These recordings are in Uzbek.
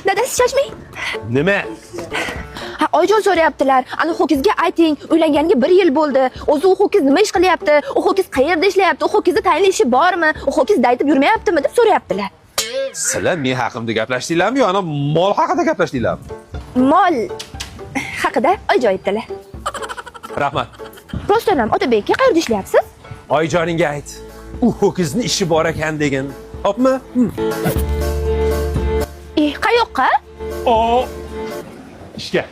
Dadasi, shoshmang. Nima? Ha, oyijon so'rayaptilar. Ana ho'kizga ayting, uylanganiga 1 yil bo'ldi. O'zi u ho'kiz nima ish qilyapti? U ho'kiz qayerda ishlayapti? U ho'kizda tayinli ishi bormi? U ho'kiz daytib yurmayaptimi deb so'rayaptilar. Sizlar men haqimda gaplashdinglarmi yo ana mol haqida gaplashdinglarmi? Mol haqida oyijon aytdilar. Rahmat. Rostdan ham Otabek aka, qayerda ishlayapsiz? Oyijoningga ayt. U ho'kizni ishi bor ekan degin. Hopmi? Qayoqqa? O. Ishga.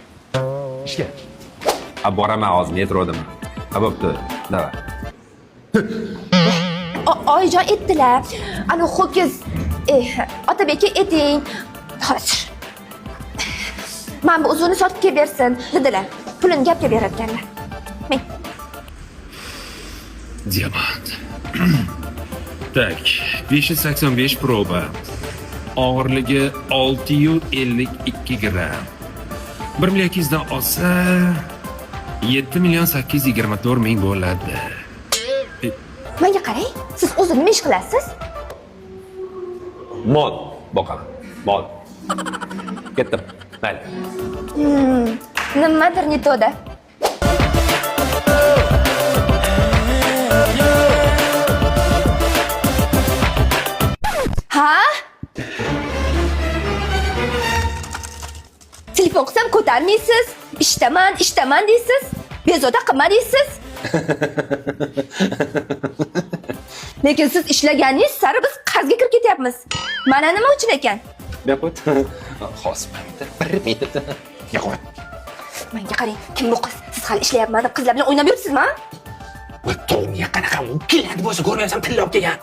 Ishga. A boraman hozir metrodaman. Ha bo'pti. Давай. Oyijon aytdilar. Ana ho'kiz Otabek aka ayting. Hozir. Mana bu uzunni sotib kelib bersin dedilar. Pulini gapga berayotganlar. Men Diamant. Так, 585 proba. Og'irligi 652 gramm. 1 million 200 dan olsa 7 million 824 ming bo'ladi. Menga qarang, siz o'zi nima ish qilasiz? Mol boqaman. Mol. Ketdim. Mayli. Nimadir не то da. Ha? Telefon qilsam ko'tarmaysiz. Ishdaman, ishdaman deysiz. Bezovta qilma deysiz. Lekin siz ishlaganingiz sari biz qarzga kirib ketyapmiz. Mana nima uchun ekan? Bu yoqqa o't. Hozir bir minut. Yo'q. Menga qarang, kim bu qiz? Siz hali ishlayapman deb qizlar bilan o'ynab yuribsizmi? Ha? Voy, to'ngga qanaqa keladi bo'lsa ko'rmayapsan, tilla olib kelgan.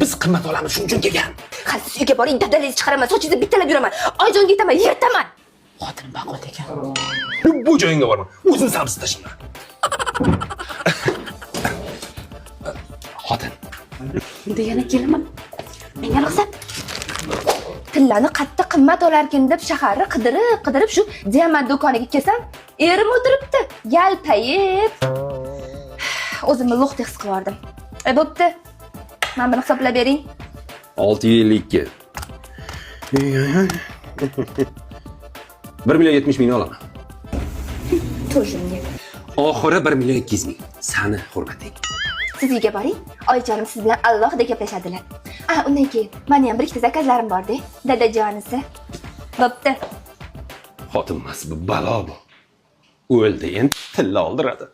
Biz qimmat olamiz, shuning uchun kelgan. Hali siz uyga boring, dabdalangizni chiqaraman, sochingizni bittalab yuraman. Oyijonga aytaman, yirtaman. Xotinim baquvvat ekan. Bu joyingga borma. O'zim samsiz tashlayman. Xotin. Endi yana kelaman. Menga ruxsat. Tillani qatta qimmat olarkin deb shaharni qidirib, qidirib shu diamant do'koniga kelsam, erim o'tiribdi, yalpayib. O'zimni lo'qdek his qilardim. E bo'pti. Mana buni hisoblab bering. 652. 1 million 70 ming olaman. Тоже мне. Oxiri 1 million 200 ming. Sani hurmating. Siz uyga boring, oyijonim siz bilan alohida gaplashadilar. A, undan keyin meni ham bir ikkita zakazlarim bor-da, dadajonisi. Bo'pti. Xotin emas, bu balo bu. O'ldi, endi tilla oldiradi.